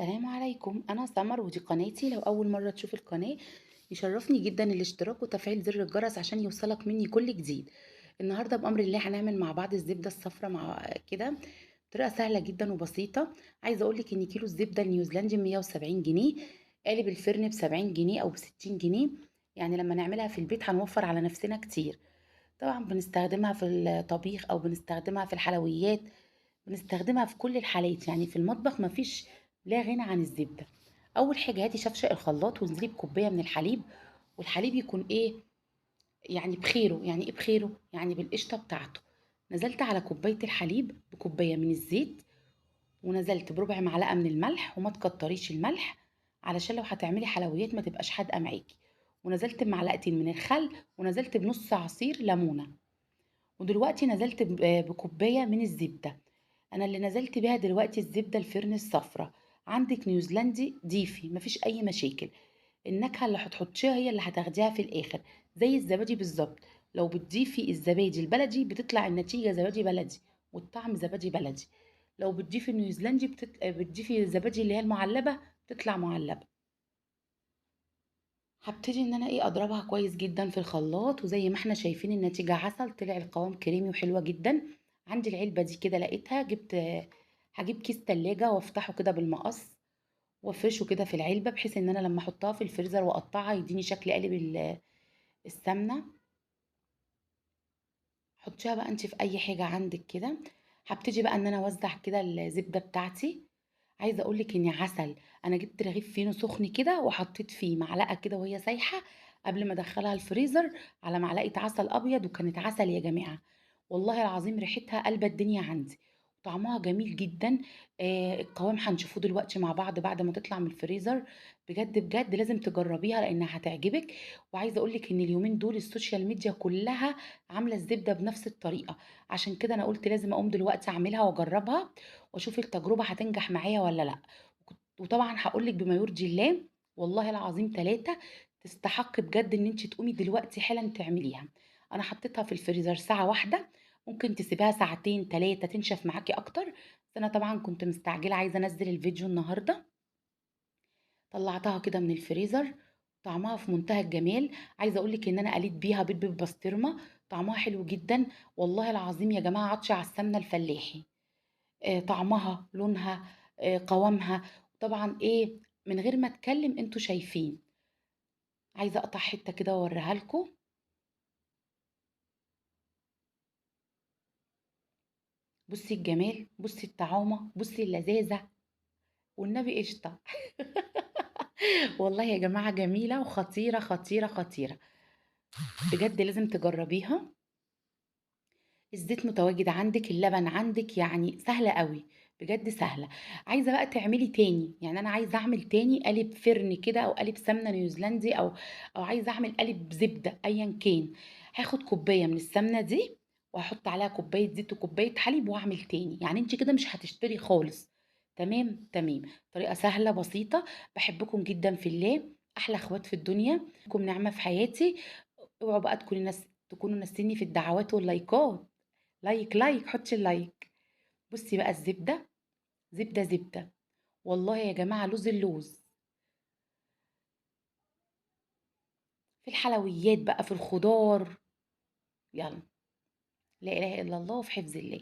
السلام عليكم، أنا سمر ودي قناتي. لو أول مرة تشوف القناة يشرفني جدا الاشتراك وتفعيل زر الجرس عشان يوصلك مني كل جديد. النهاردة بأمر الله هنعمل مع بعض الزبدة الصفراء مع كده بطريقة سهلة جدا وبسيطة. عايزة أقولك إن كيلو الزبدة النيوزيلندي 170 جنيه، قالب الفرن ب70 جنيه أو ب60 جنيه، يعني لما نعملها في البيت هنوفر على نفسنا كتير. طبعا بنستخدمها في الطبيخ أو بنستخدمها في الحلويات، بنستخدمها في كل الحالات، يعني في المطبخ مفيش لا غنى عن الزبدة. أول حاجة هاتي شفشق الخلاط وانزلي بكوباية من الحليب، والحليب يكون إيه؟ يعني بخيره. يعني إيه بخيره؟ يعني بالقشطة بتاعته. نزلت على كوباية الحليب بكوباية من الزيت، ونزلت بربع معلقة من الملح، وما تكتريش الملح علشان لو هتعملي حلويات ما تبقاش حادقة معاكي. ونزلت بمعلقتين من الخل، ونزلت بنص عصير ليمونة. ودلوقتي نزلت بكوباية من الزبدة. أنا اللي نزلت بيها دلوقتي الزبدة الفرن الصفرة. عندك نيوزيلندي ضيفي، مفيش أي مشاكل. النكهة اللي هتحطيها هي اللي هتاخديها في الآخر، زي الزبادي بالظبط. لو بتضيفي الزبادي البلدي بتطلع النتيجة زبادي بلدي والطعم زبادي بلدي. لو بتضيفي النيوزيلندي بتضيفي الزبادي اللي هي المعلبة بتطلع معلبة. هبتدي ان انا اضربها كويس جدا في الخلاط، وزي ما احنا شايفين النتيجة عسل، طلع القوام كريمي وحلوة جدا. عندي العلبة دي كده لقيتها، هجيب كيس تلاجة وافتحه كده بالمقص وافرشه كده في العلبة، بحيث ان انا لما احطها في الفريزر واقطعها يديني شكل قالب السمنة. حطيها بقى انت في اي حاجة عندك كده. هبتدي بقى ان انا اوزع كده الزبدة بتاعتي. عايزة اقولك اني عسل، انا جبت رغيف فينو سخن كده وحطيت فيه معلقة كده وهي سايحة قبل ما ادخلها الفريزر، على معلقة عسل ابيض، وكانت عسل يا جماعة والله العظيم، ريحتها قلبة الدنيا عندي، طعمها جميل جدا. القوام هنشوفوه دلوقتي مع بعض بعد ما تطلع من الفريزر. بجد بجد لازم تجربيها لانها هتعجبك. وعايزه اقولك ان اليومين دول السوشيال ميديا كلها عامله الزبده بنفس الطريقه، عشان كده انا قلت لازم اقوم دلوقتي اعملها واجربها واشوف التجربه هتنجح معايا ولا لا. وطبعا هقولك بما يرضي الله، والله العظيم 3 تستحق بجد ان انت تقومي دلوقتي حالا تعمليها. انا حطيتها في الفريزر ساعه واحده، ممكن تسيبيها ساعتين 3 تنشف معاكي اكتر، بس انا طبعا كنت مستعجله عايزه انزل الفيديو النهارده. طلعتها كده من الفريزر، طعمها في منتهى الجمال. عايزه اقولك ان انا قليت بيها بيض بالبسطرمه، طعمها حلو جدا والله العظيم يا جماعه. عطشه على السمنه الفلاحي، طعمها، لونها، قوامها، طبعا من غير ما اتكلم انتوا شايفين. عايزه اقطع حته كده واوريها لكم. بصي الجمال، بصي الطعامه، بصي اللذاذه، والنبي قشطه. والله يا جماعه جميله وخطيره خطيره خطيره بجد، لازم تجربيها. الزيت متواجد عندك، اللبن عندك، يعني سهله قوي بجد سهله. عايزه بقى تعملي تاني، يعني انا عايزه اعمل تاني قالب فرن كده، او قالب سمنه نيوزيلندي، او عايزه اعمل قالب زبده، ايا كان. هاخد كوبايه من السمنه دي وهحط عليها كوبايه زيت وكوبايه حليب واعمل تاني. يعني انت كده مش هتشتري خالص. تمام تمام، طريقه سهله بسيطه. بحبكم جدا في الله، احلى اخوات في الدنيا، لكم نعمه في حياتي. اوعوا بقى تكونوا ناسيني في الدعوات واللايكات. like like، حطي ال like. بصي بقى الزبده، زبده زبده والله يا جماعه، لوز اللوز في الحلويات بقى، في الخضار. يلا، لا اله الا الله، وفي حفظ الله.